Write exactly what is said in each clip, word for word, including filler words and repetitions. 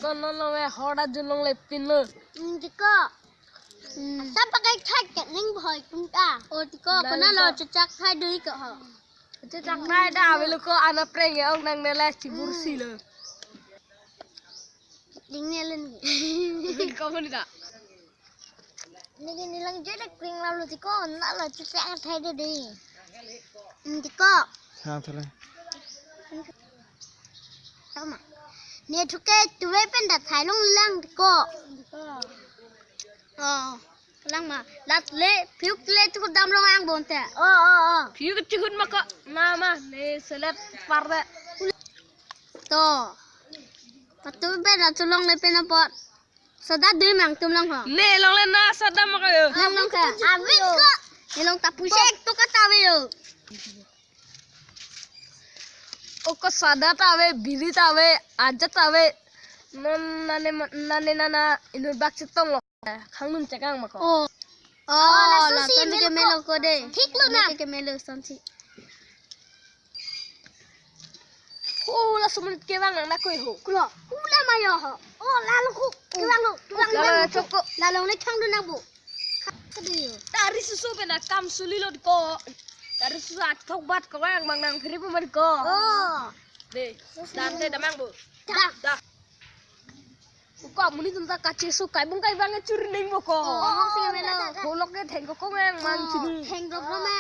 Kono lo me hor ta julong le pin lo. Hmm, tiko. Hmm. Sa pakai thak ke ning bhoi tum ta. Oh, tiko, la kona lo lo. Chechak thai dui ko ho. Chechak thai ta avelo ko ana preng e ong nang ne la chibur si lo. Ding ne len. Ko pun ta. Niki nelang joi le kring la lo tiko, na lo chechak thai de de. Hmm, tiko. Sang thale. Tama. Ne thuke tuve pen ta thai long lang tiko. Oh. Lang ma. Lat le, piuk le chukur dam long ang bonte. Oh, oh, oh. Piuk chukur ma ko. Ma, ma, ne selet par de. To. Patu pen ta chulong le pen apot. Sada dui mang tum long ho. Ne long le na sada ma kayo. Long long ka. Abis ko. Ne long ta pusi. Pek tu ka ta ve yo. Oko sada ta ave, biri ta ave, aja ta ave. Non nane ma- nane nana inut bak chetong lo. Khang nun chekang ma ko. Oh. Oh, lason si lason ke melo ko. Melo ko de. Thik lo na. Ke melo son si. Oh, laso monit kevang nang na koi ho. Kulo. Hula mayo ho. Oh, lalo ko. Kevang lo. Kevang lalo lo. Choko. Lalo ne khang dun nang bo. Kadu yo. Tari susu pen akam suli lo ko. Tari susu athok bat ko vang mang nang phiri pu man ko. Oh. De. Dan te damang bo. Da. Da. Ko amonit atum ta kacheso kai bung kai bang churi ning bo ko. Oh, si melo. Holok ke theng ko kong ang mang chini. Theng ko ko ma.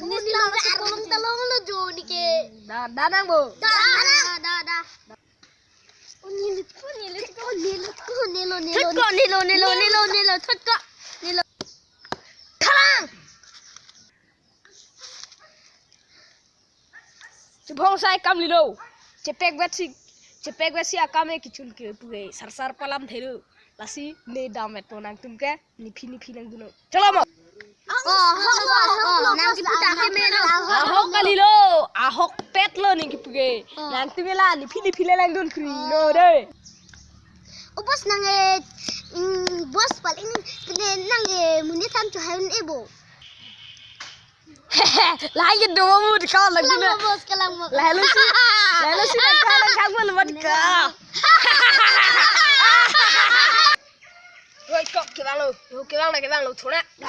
Ni lo arong ta long lo jo ni ke. Da, da nang bo. Da, da, da, da. Oh, ni lut ko, ni lut ko, ni lut ko, ni lo, ni lo. Thut ko, ni lo, ni lo, ni lo, ni lo, thut ko. Ni lo. Thalang. Chubong sai kam lilo. Chepek vet si, chepek vet si akam e kichun ke puke sar sar palam thelo. Lasi ne dam et to nang tum ke, niphi niphi nang duno. Chalo mo. Oh, ho, ho, ho, nang kipu ta ke melo. Ahok kalilo, ahok pet lo ne kipu ke. Oh. Nang tum la niphi niphi le lang dun kri no de. Oh, boss nang e, mm, boss paling ne nang e monit atum chu hai un e bo. Lahai ke do mo di ka lagi na. Kalang mo, boss, kalang mo. Lahai lo si. Lahai lo si na ka lang kang mo lo di ka. Woi, kok kevang lo. Yo, kevang na, kevang lo, chona. Da.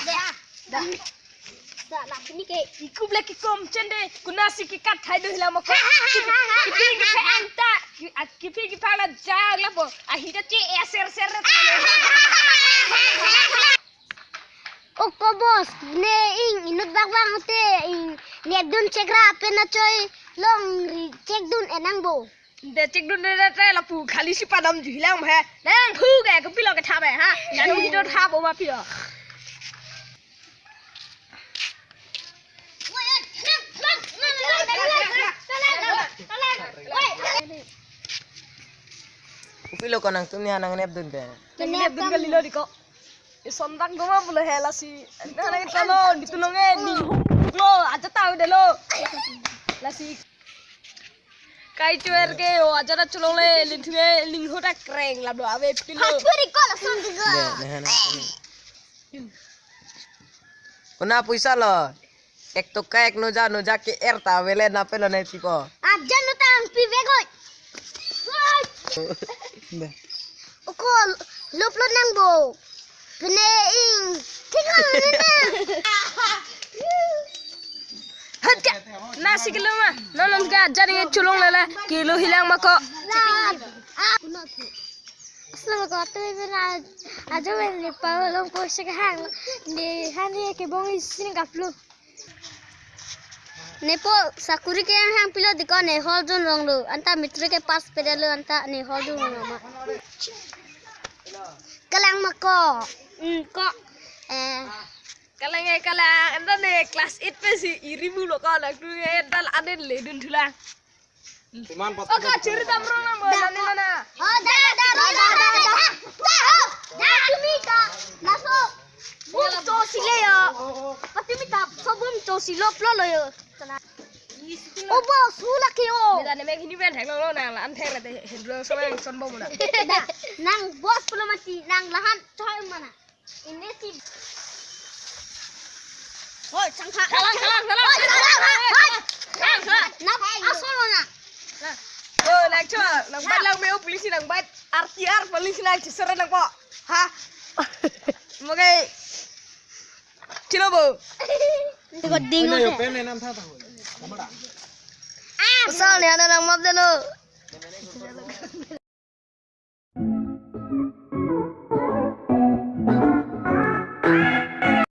Da. Da, la pini ke. Ikup le kikom chende. Kuna si kikat thai do hila mo ko. Kipi kipi anta. Ki- at kipi kipi la jag la po. Ahi ta che e ser ser. Oko boss, ne ing inut bak bang te ing ne dun chekra pen achoi longri chek dun enang bo. De chek dun de de lapu khali si padam juhilang he. Nang hu ke ke pilo ke thap he ha. Nang hu do thap o ma pilo. Pilo ko nang tum ni ha nang nep dun ke. Nang nep dun kalilo di ko. Isondang doma pulo he lasi. Nang nang talo ditulong e ning hu lo aja tahu de lo. Lasi. Kai chuer ke o aja ta chulong le lin thu e ling ho ta kreng la do ave pilo. Ha chuer ko lason di ko. De, ne ha na. Kuna puisa lo. Ek toka ek noja noja ke er ta vele na pelo nai tipo. Aja no tang pi vegoi. Be. Oko lop lo nang bo. Pene ing. Thik lo ne na. Haja. Nasi kilo ma. Nonon ka aja ni chulong lele. Kilo hilang mako. Asal ko tu ibu na aja ben ni pa long po sik hang. Ni hani ke bong isin kaplo. Nepo sakuri ke yang hang pilo di ko ne hall jun long lo. Anta matric ke pass pede lo anta ne hall jun long ma. Kalang ma ko. Hmm, ko. Eh. Kalang e kalang. Anta ne class eight pe si iri mu lo ko nang tu e tal aden le dun thulang. Iman pot. Oka chiri dam rong nang bo nani mana. Oh, da, da, da, da, da, da. Da, ho. Da, tumi ta. Laso. Bum cho si le yo. Patumi ta. So bum cho si lo plo lo yo. O boss, hu laki o. Meda ne mek hini ben thek lo lo nang la an thek la te hendro so yang son bom na. Da, nang boss pulo mati, nang lahan choi mana. Ini si. Hoi, changkha. Kalang, kalang, kalang. Hoi, kalang, hoi. Kalang, kalang. Nap, asal mana? Nah. Oh, nangcho, nangbat lang me-o police nangbat. R T R police nangchesera nangpo. Ha? Mo ke. Chilo bo. Ko ding. Pen enam tha tha. Pasal ni ada nang map delo.